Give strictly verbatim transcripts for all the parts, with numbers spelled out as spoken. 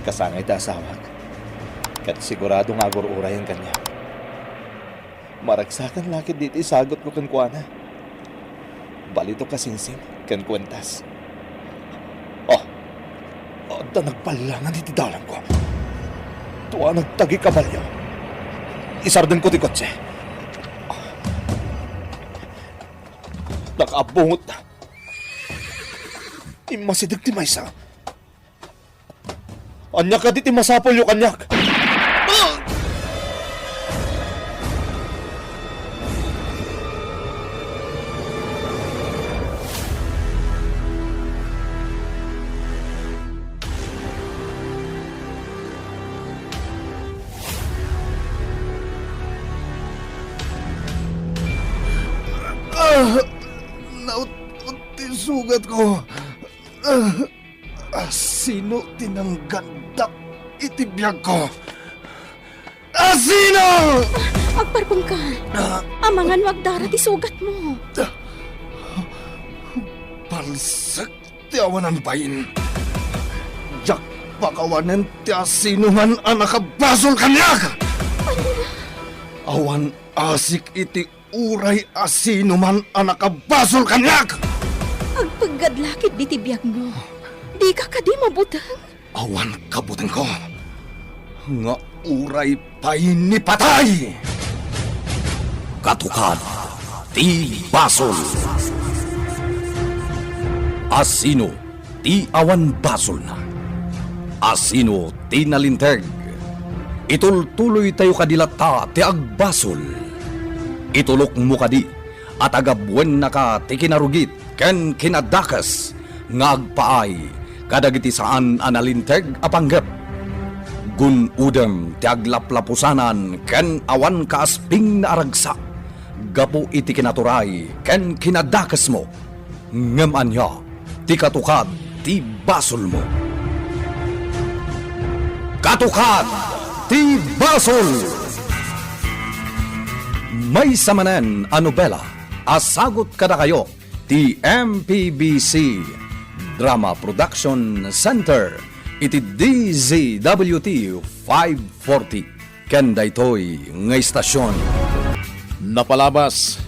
Kasangay ti asawak, ket sigurado nga agur-urayen kaniak. Maragsakan la ketdi ti isagutko kenkuana. Balitok ka singsing ken kuentas. Oh, adda nagballangan iti dalangko. Dua nagtagi kabalio. Isardengko ti kotse. Nakaabungotna. Immasideg ti maysa. Ania kadi ti masapulyo kaniak? Ah, naut-, ti sugatko. Ah. Asino ti nanggandak iti biagko? Asino? Agparpengka. Ah. Amangan no agdara ti sugatmo. Palsek ti awanan bain. Diak pakawanen ti asinoman a nakabasol kaniak. Ania? Awan asik iti uray asinoman a nakabasol kaniak! Agpeggad la ketdi ti biagmo. Dika kadi mabuteng? Awan kabutengko nga uray pay ni patay! Katukad ti basol. Asino ti awan basolna? Asino ti nalinteg? Itultuloytayo kadi latta ti agbasol. Itulokmo kadi a tagabuennaka ti kinarugit ken kinadakes nga agpaay kadagiti saan a nalinteg a panggep. Gun-odem ti aglaplapusanan ken awan kaasping naaragsak gapu iti kinaturay ken kinadakesmo. Ngem ania ti katukad ti basolmo? Katukad ti basol! Maysa manen a nobela a sagut kadakayo ti M P B C Drama Production Center iti D Z W T five forty. Ken daytoy nga istasion. Napalabas,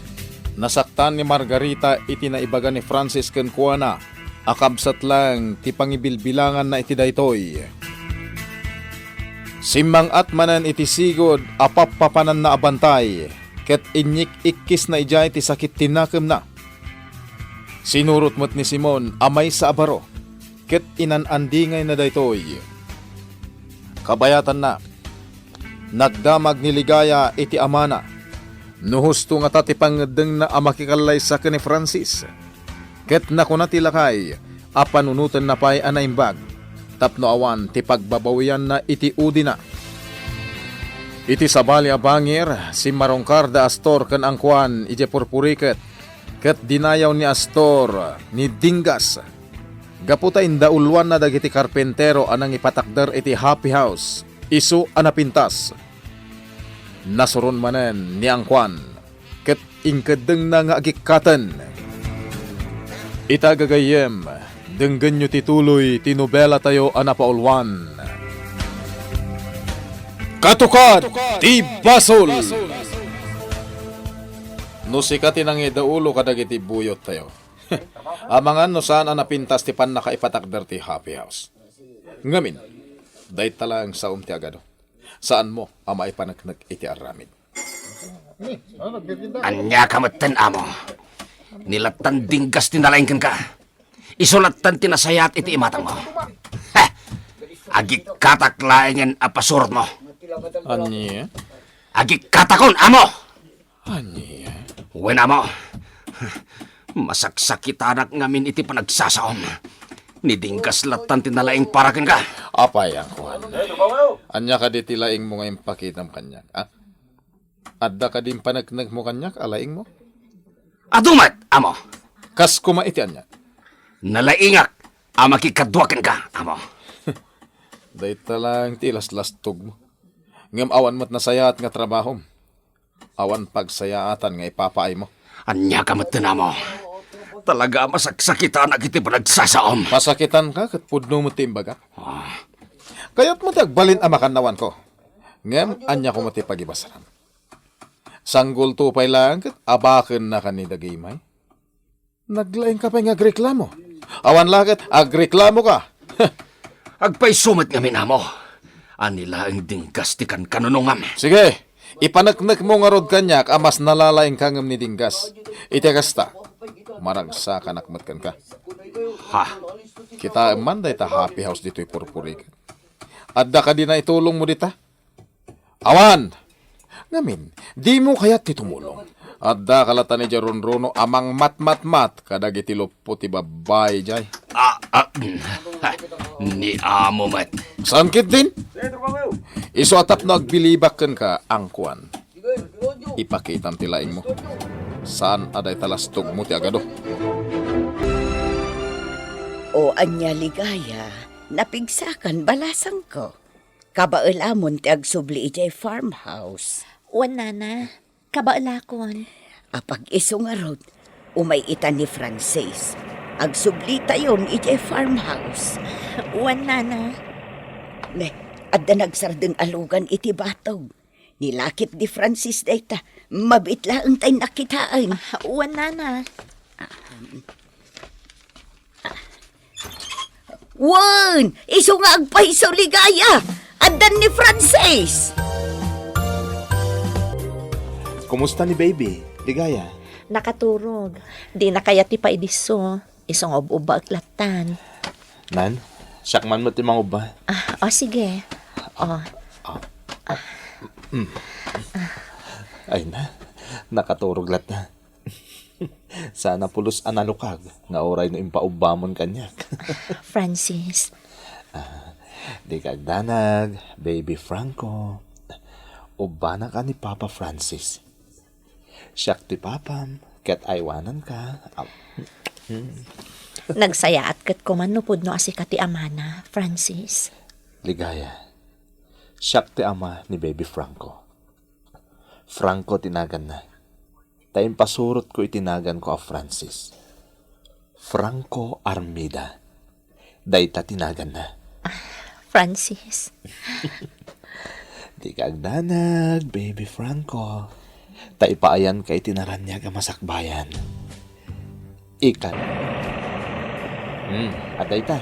nasaktan ni Margarita iti naibaga ni Francis kenkuana a kabsat laeng ti pangibilbilanganna iti daytoy. Simmang-at manen iti sigud a pappapananna a bantay ket inyik-ikkisna idiay ti sakit ti nakemna. Sinurot met ni Simon a maysa a baro ket inan-andingayna daytoy. Kabayatanna, nagdamag ni Ligaya iti amana no husto ngata ti pangngeddengna a makikallaysa ken ni Francis. Ket nakuna ti lakay a panunotenna pay a naimbag tapno awan ti pagbabawianna iti udina. Iti sabali a bangir, simmarungkar da Astor ken Angkuan idiay purpuriket, ket dinayaw ni Astor ni Dinggas. Gapu ta indauluanna dagiti karpentero a nangipatakder iti Happy House, isu a napintas. Nasuron manen ni Angkuan, ket inkeddengna nga agikkaten. Ita gagayyem, denggenyo ti tuloy ti nobelatayo a napauluan. Katukad ti Basol! No sika ti nangidaulo kadagiti buyottayo, amangan no saan a napintas ti pannakaipatakder ti Happy House. Ngamin, dayta laeng saom ti agado. Saanmo a maipaneknek iti aramid. Ania ka metten, amo? Ni lattan Dinggas ti nalaing kenka. Isu lattan ti nasayaat iti imatangmo. Heh! Agikkatak laengen a pasurotmo. Ania? Agikkatakon, amo! Ania? Wen, amo. Masaksakitanak ngamin iti panagsasaom. Ni Dinggas lattan ti nalaing para kenka. Apay, Angkuan. Ania kadi ti laingmo nga impakitam kaniak, a? Adda kadi impaneknekmo kaniak a laingmo? Adu met, amo. Kas koma iti ania? Nalaingak a makikadua kenka, amo. Dayta laeng ti ilaslastogmo. Ngem awan met nasayaat nga trabahom. Awan pagsayaatan nga ipapaaymo. Ania ka metten, amo? Talaga a masaksakitanak iti panagsasaom. Masakitanka ket pudno met ti imbagak. Ah. Kayatmo ti agbalin a makannawanko. Ngem ania koma ti pagibasaram? Sanggulto pay laeng ket abakennaka ni Dagimay. Naglaingka pay nga agreklamo. Awan la ket agreklamoka. Agpayso met ngamin, amo. Ania laeng dinggas ti kankanunongam. Sige, ipaneknekmo ngarud kaniak a mas nalalaingka ngem ni dinggas. Iti kasta, maragsakanak met kenka. Ha? Kitaem man dayta happy house ditoy purpurikan. Adda kadi naitulongmo dita? Awan! Ngamin, dimo kayat ti tumulong? Adda kalatan idiay runruno a mangmatmatmat kadagiti luppo ti babbai jay. Ah, ah, ni amo met. Saan ketdin? Isu a tapno agbilibak kenka, angkuan. Ipakitam ti laingmo. Saan a dayta lastogmo ti agadu. O ania, Ligaya, napigsakan balasangko. Kabaelamon ti agsubli idiay farmhouse. Wen, nana, kabaelakon. Apag-isu ngarud, umay ita ni Francis. Agsublitayon idiay farmhouse. Wen, nana. Ne, adda nagsardeng a lugan iti batog. Ni lakip di Francis dayta. Mabiit laeng tay nakitaen. Ah, wen, nana. Wen, isu nga agpayso, Ligaya. Addan ni Francis. Kumusta ni baby, Ligaya? Nakaturog. Dina kayat ti paidisso. Isu nga ub-ubbaek lattan. Nan, siak man met ti mangubba. Ah, o, sige. O. Ah, ah, mm. Ay na, nakaturog latta. Sana pulos a nalukag nga uray no impaubbamon kaniak. Francis. Ah, dika agdanag, baby Franco. Ubbanaka ni Papa Francis. Siak ti papam, ket aywananka. Am-, hmm. Nagsayaat ket koma no pudno a sika ti amana, Francis. Ligaya, siak ti ama ni baby Franco. Franco ti naganna. Ta impasurotko iti naganko a Francis. Franco Armida. Dayta ti naganna. Ah, Francis. Dika agdanag, baby Franco. Ta ipaayanka iti naraniag a masakbayan. Ikan. Hmm, adda ita.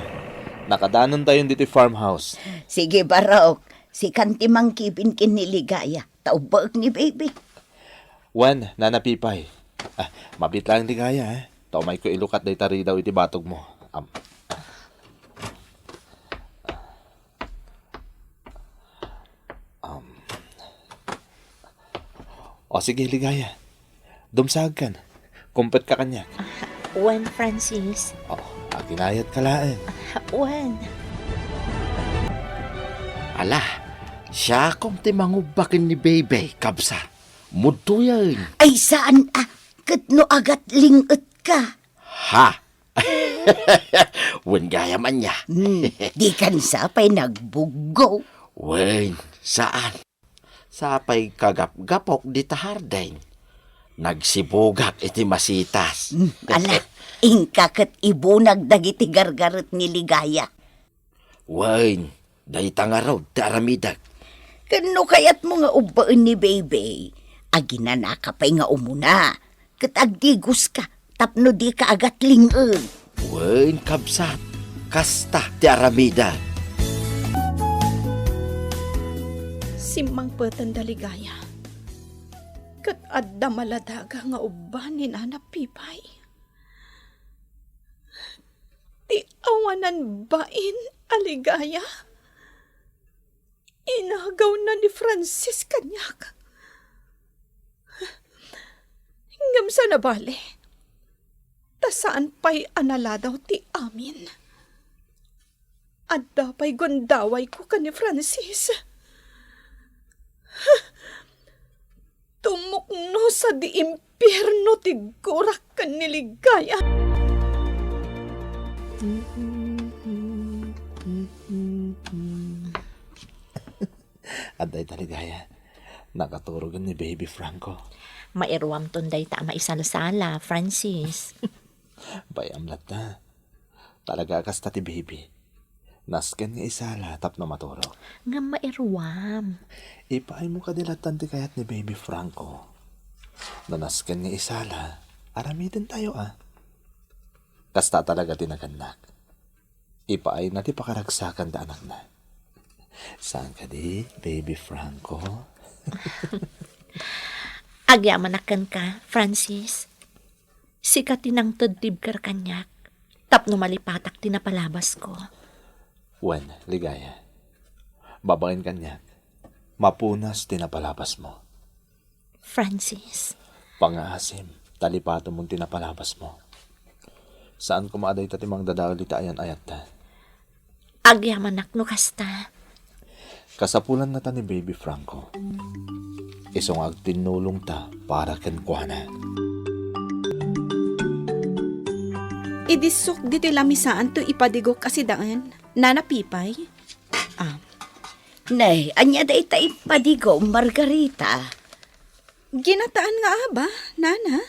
Nakadanontayon ditoy farmhouse. Sige, Barok. Sikan ti mangkibin ken ni Ligaya. Ta ubbaek ni baby. Wen, Nana Pipay. Ah, mabiit laeng Ligaya, eh. Ta umayko ilukat dayta ridaw iti batogmo. Am. Am. O, sige, Ligaya. Dumsagkan. Kumpetka kaniak. Wen, Francis. O, aginayatka laeng. Wen. Ala, siakon ti mangubba ken ni Bebe, kabsat. Mudtoyen. Ay, saan a, ket no agatling-etka. Ha? Wen gayam ania. Hmm, dikan sa pay nagbuggo. Wen, saan. Sapay kagapgapok dita hardeng. Nagsibugak iti masitas. Hmm, ala, inka ket ibunag dagiti gargaret ni Ligaya. Wen, dayta ngarud ti aramidek. Ken no kayatmo nga ubbaen ni Bebe, aginanaka pay nga umuna, ket agdigoska tapno dika agatling-en. Wen, kabsat, kasta ti aramidek. Simmangpeten da Ligaya, ket adda maladaga nga ubba ni Nana Pipay. Ti awanan bain a Ligaya, inagawna ni Francis kaniak. Ngem saan a bale, ta saan pay a naladaw ti amin. Adda pay gundawayko ken ni Francis. Tumukno sadi impierno ti gurak ken ni Ligaya. Adda ita, Ligaya. Nakaturogen ni Baby Franco. Mairuamton dayta a maisalsala, Francis. Bay-am latta. Talaga a kasta ti Baby. Nasken nga isala tapno maturog. Ngem mairuam. Ipaaymo kadi lattan ti kayat ni Baby Franco. No nasken nga isala, aramidentayo a. Kasta talaga ti nagannak. Ipaayna ti pakaragsakan da anakna. Saan kadi, Baby Franco? Agyamanak kenka, Francis. Sika ti nangted ti ibker kaniak tapno malipatak ti napalabasko. Wen, Ligaya. Babaen kaniak, mapunas ti napalabasmo. Francis. Pangaasim, ta lipatemon ti napalabasmo. Saan koma a dayta ti mangdadael iti ayan-ayatta. Agyamanak no kasta. Kasapulanna ta ni Baby Franco. Isu nga agtinnulongta para kenkuana. Idi sok ditoy lamisaanto ipadigok a sidaen, Nana Pipay? Ah. Nay, ania dayta ipadigom, Margarita? Ginataan nga aba, Nana.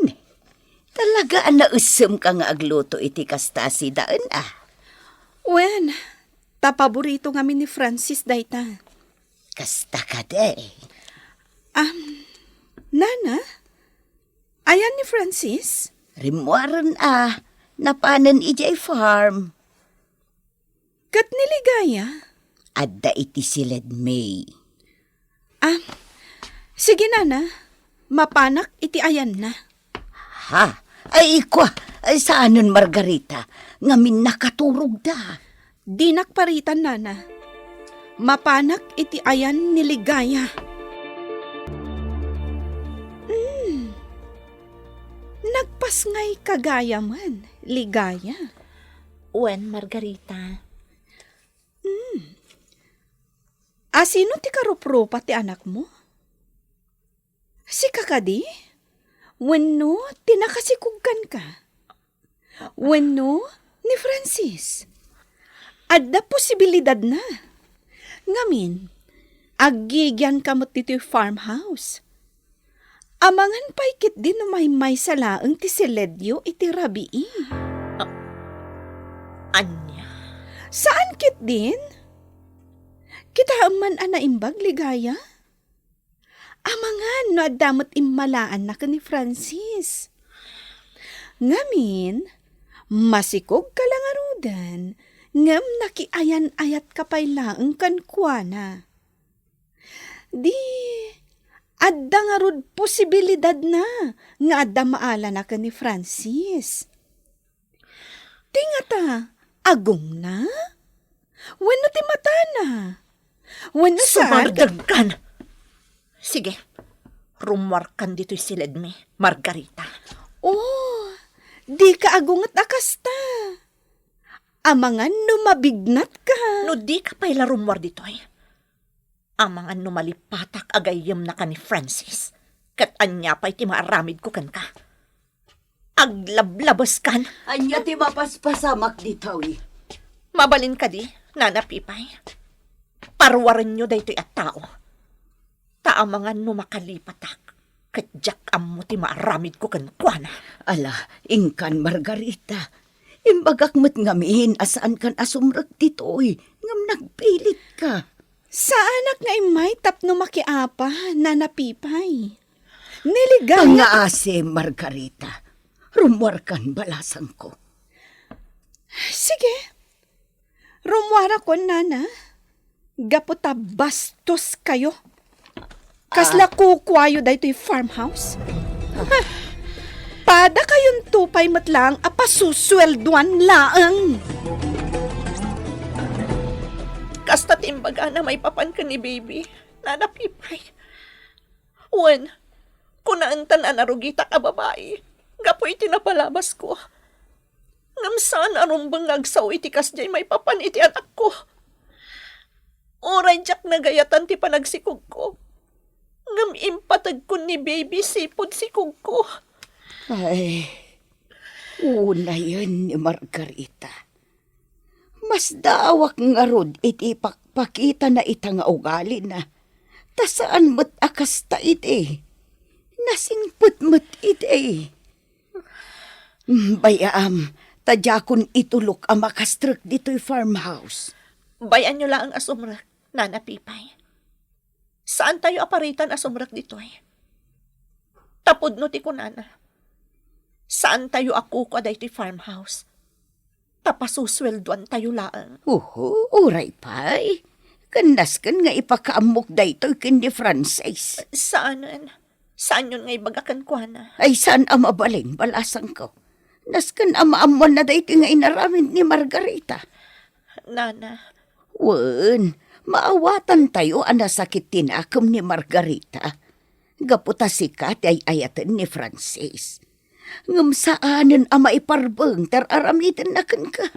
Nay, talaga a naessemka nga agluto iti kasta a sidaen, a? Wen, ta paborito ngamin ni Francis dayta. Kasta kadi. Am, Nana? Ayan ni Francis? Rimmuaren a, napanen idiay farm. Ket ni Ligaya? Adda iti siled, May. Ah, sige, Nana. Mapanak iti ayanna. Ha? Ay, ikwa, ay, saanen, Margarita? Ngamin nakaturogda. Dinak paritan, Nana. Mapanak iti ayan ni Ligaya. Mm. Nagpasngayka gayamen, Ligaya. Wen, Margarita. Mm. Asino ti karuprupa ti anakmo? Sika kadi? Wenno ti nakasikog kenka? Wenno ni Francis? Adda posibilidadna. Ngamin, aggigianka met ditoy farmhouse. Amangan pay ketdi no maymaysa laeng ti siledyo iti rabii. A-, ania? Saan ketdin? Kitaem man a naimbag, Ligaya? Amangan no adda met immalaanna ken ni Francis. Ngamin, masikogka la ngaruden, ngem nakiayan-ayatka pay laeng kenkuana. Di, adda ngarud posibilidadna nga adda maalana ken ni Francis. Ti ngata, agongna? Wenno ti matana? Wenno saan? Sumardengkan! Sige, rummuarkan ditoy siledmi, Margarita. Oh, dika agunget a kasta. Amangan no mabignatka. No dika pay la rummuar ditoy, amangan no malipatak a gayyemnaka ni Francis, ket ania pay ti maaramidko kenka? Aglablabeskan. Ania ti mapaspasamak ditoy? Mabalin kadi, Nana Pipay? Paruarenyo daytoy a tao. Ta amangan no makalipatak, ket diak ammo ti maaramidko kenkuana. Ala, inkan, Margarita. Imbagak met ngamin a saankan a sumrek ditoy, ngem nagpilitka. Saanak nga immay tapno makiapa, Nana Pipay. Ni Ligaya. Pangngaasim, Margarita. Rummuarkan, balasangko. Sige. Rummuarakon, Nana. Gapu ta bastoskayo. Kasla kukuayo daytoy farmhouse? Padakayonto pay met laeng a pasusueldoan laeng. Kasta ti imbagana maipapan ken ni Baby, Nana Pipay. Wen, kunaentan a narugitak a babai gapu iti napalabasko. Ngem saan a rumbeng nga agsao iti kasdiay maipapan iti anakko. Uray diak nagayatan ti panagsikogko, ngem impategkon ni Baby sipud sikogko. Ay, unayen ni Margarita. Masdaawak ngarud iti ipakpakitana ita nga ugalina, ta saan met a kasta iti. Nasingpet met iti. Mm, bay-am, Ta diakon itulok a makastrek ditoy farmhouse. Bay-anyo laeng a sumrek, Nana Pipay. Saantayo a paritan a sumrek ditoy. Ta pudno ti kunana, saantayo a kukua daytoy farmhouse. Ta pasusueldoantayo laeng. Uhu, uray pay. Ken nasken nga ipakaammok daytoy ken ni Francis. Saanen. Saanyon nga ibaga kenkuana. Ay, saan a mabalin, balasangko. Nasken a maammoanna daytoy nga inaramid ni Margarita. Nana. Wen, maawatantayo a nasakit ti nakem ni Margarita. Gapu ta sika ti ay-ayaten ni Francis. Ngem saanen a maiparbeng ti ar-aramidenna kenka.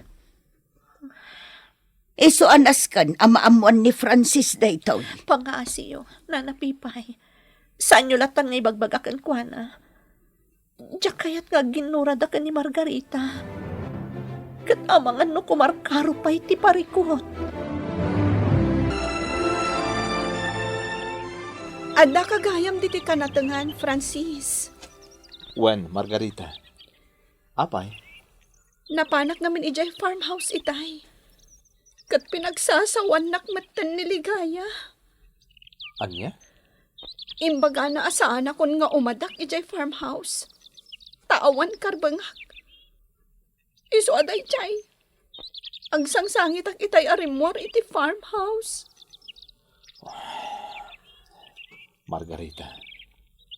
Isu a nasken a maammoan ni Francis daytoy. Pangaasiyo, Nana Pipay. Saanyo lattan nga ibagbaga kenkuana. Diak kayat nga agginnurada ken ni Margarita. Ket amangan no kumarkaro pay ti parikut. Addaka gayam ditoy kanatengan, Francis. Wen, Margarita. Apay? Napanak ngamin idiay farmhouse itay. Ket pinagsasawannak metten ni Ligaya. Ania? Imbagana a saanakon nga umadak idiay farmhouse. Ta awan karbengak. Isu a daydiay. Agsangsangitak itay a rimmuar iti farmhouse. Margarita,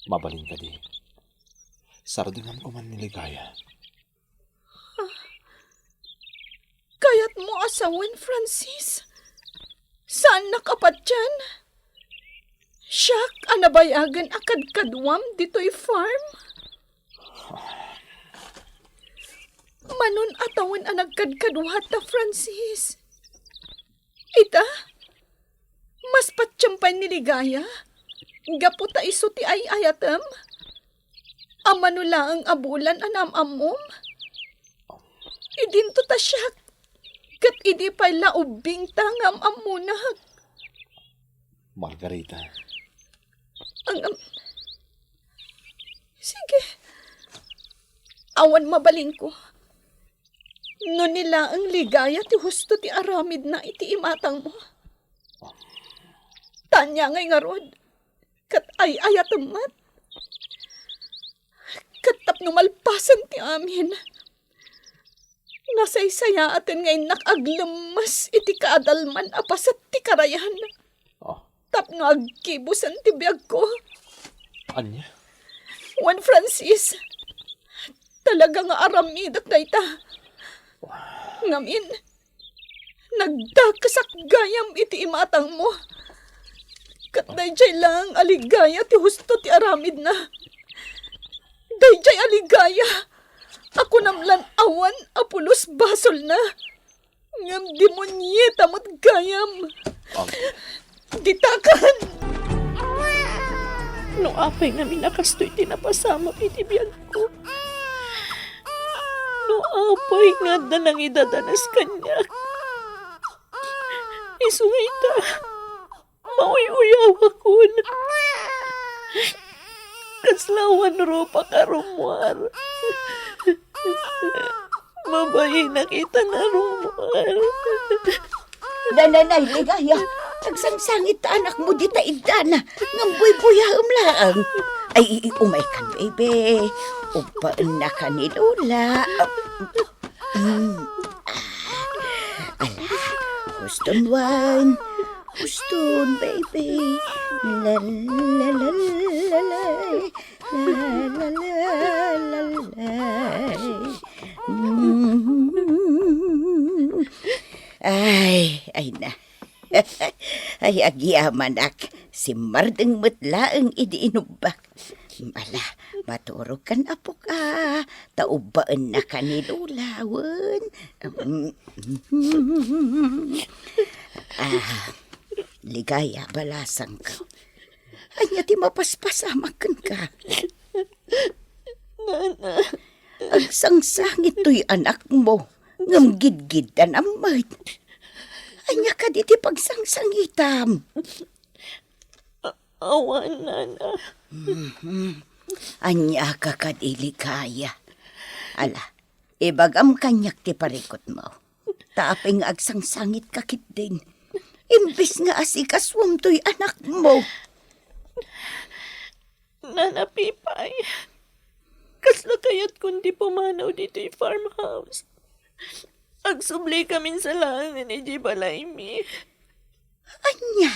mabalin kadi? Sardengam koman ni Ligaya. Kayatmo a sawen, Francis? Saannak a patian? Siak a nabayagen a kadkaduam ditoy farm? Manon a tawen a nagkadkaduata, Francis? Ita, mas patiem pay ni Ligaya, gapu ta isu ti ay-ayatem. Ammano laeng a bulan a naam-ammom? Idinto ta siak, ket idi pay la ubbingta nga am-ammonak. Margarita. Ang, am-, sige. Awan mabalinko. No ni laeng Ligaya ti husto ti aramidna iti imatangmo. Tania ngay ngarud, ket ay-ayatem met. Ket tapno malpasen ti amin, nasaysayaaten nga innak aglemmes iti kaadalman a paset ti karayan. Oh. Tapno aggibusen ti biagko. Ania? Wen, Francis, talaga nga aramidek dayta. Ngamin, nagdakesak gayam iti imatangmo. Ket daydiay laeng a Ligaya ti husto ti aramidna. Daydiay a Ligaya a kunam lan awan a pulos basolna. Ngem demonieta met gayam. Ang Ditakan! No apay ngamin a kastoy ti napasamak iti biagko. No apay nga adda nangidadanas kaniak. Isu nga ita, mauy-uyawakon. Kasla awan rupak a rummuar. Mabainak ita a rummuar. Nananay, Ligaya, agsangsangit ta anakmo dita iddana, ngem buybuyaem laeng. Ay, i-, i-, umaykan, baby. Ubbaennaka ni Lola. Mm. Ah. Ala, huston, Juan. Huston, baby. La, la, la, la, la. La, la, la, la, la. Mm. Ay, ay na. Ay, agyamanak. Simmardeng met laeng idi inubbak. Ala, maturogkan, apoka. Ta ubbaennaka ni Lola, wen. Ah, Ligaya, balasangko. Ania ti mapaspasamak kenka? Nana. Agsangsangit toy anakmo, ngem gidgiddanam met. Ania kadi ti pagsangsangitam? Awan, Nana. Mhm. Ania ka kadi, Ligaya? Ala, Ibagam kaniak ti parikutmo. Ta apay nga agsangsangitka ketdin, imbes nga asikasuam toy anakmo. Nana Pipay, kasla kayatkon ti pumanaw ditoy farmhouse. Agsubli kamin sa laengen idiay balaymi. Ania?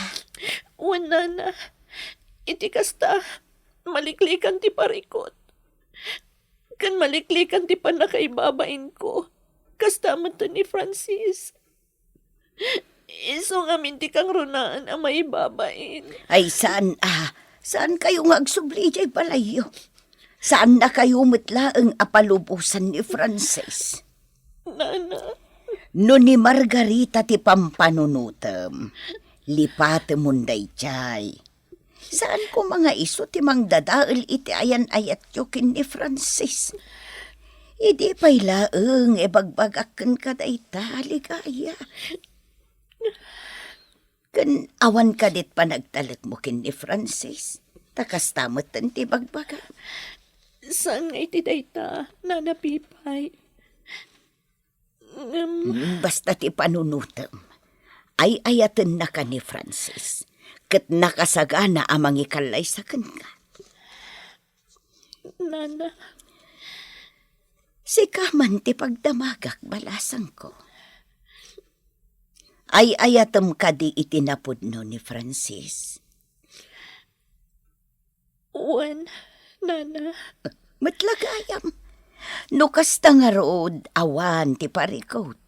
Wen, Nana, iti kasta, maliklikan ti parikut. Ken maliklikan ti pannakaibabainko. Kasta met ni Francis. Isu ngamin ti kangrunaan a maibabain. Ay, saan a? Saankayo nga agsubli idiay balayyo? Saannakayo met laeng a palubosan ni Francis? Nana. No ni Margarita ti pampanunotem, lipatemon daydiay. Saan koma nga isu ti mangdadael iti ayan-ayatyo ken ni Francis. Idi pay laeng ibagbagak kenka dayta, Ligaya. Ken awan kadi ti panagtalekmo ken ni Francis, ta kasta metten ti ibagbaga. Saan nga iti dayta, Nana Pipay. Ngem, mm, basta ti panunotem, ay-ayatennaka ni Francis, ket nakasagana a mangikallaysa kenka. Nana. Sika man ti pagdamagak, balasangko. Ay-ayatem kadi iti napudno ni Francis? Wen, Nana. Met la gayam. No kasta ngarud, awan ti parikut.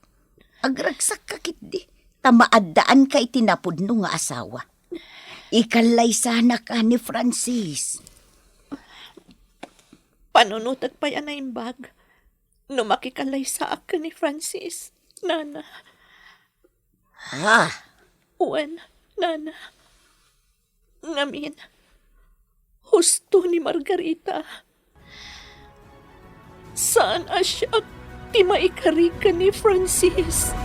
Agragsakka ketdi, ta maaddaanka iti napudno nga asawa. Ikallaysanaka ni Francis. Panunotek pay a naimbag no makikallaysaak ken ni Francis, Nana. Ha? Wen, Nana. Ngamin, husto ni Margarita. Saan a siak ti maikari ken ni Francis.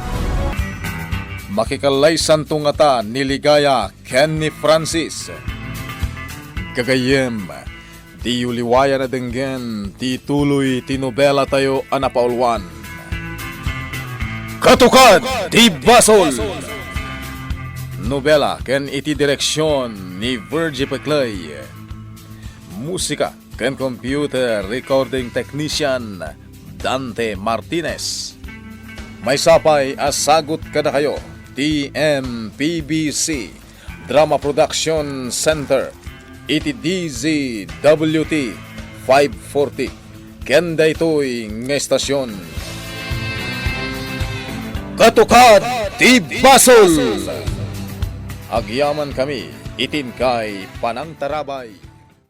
Makikallaysanto ngata ni Ligaya ken ni Francis. Gagayyem, diyo liwayan a denggen ti tuloy ti nobelatayo a napauluan. Katukad ti Basol! Nobela ken iti direksion ni Virgie Peclay. Musika ken computer recording technician, Dante Martinez. Maysa pay a sagut kadakayo ti M P B C Drama Production Center iti D Z W T five forty ken daytoy nga estasion. Katukad ti Basol! Agyamankami iti inkay panangtarabay.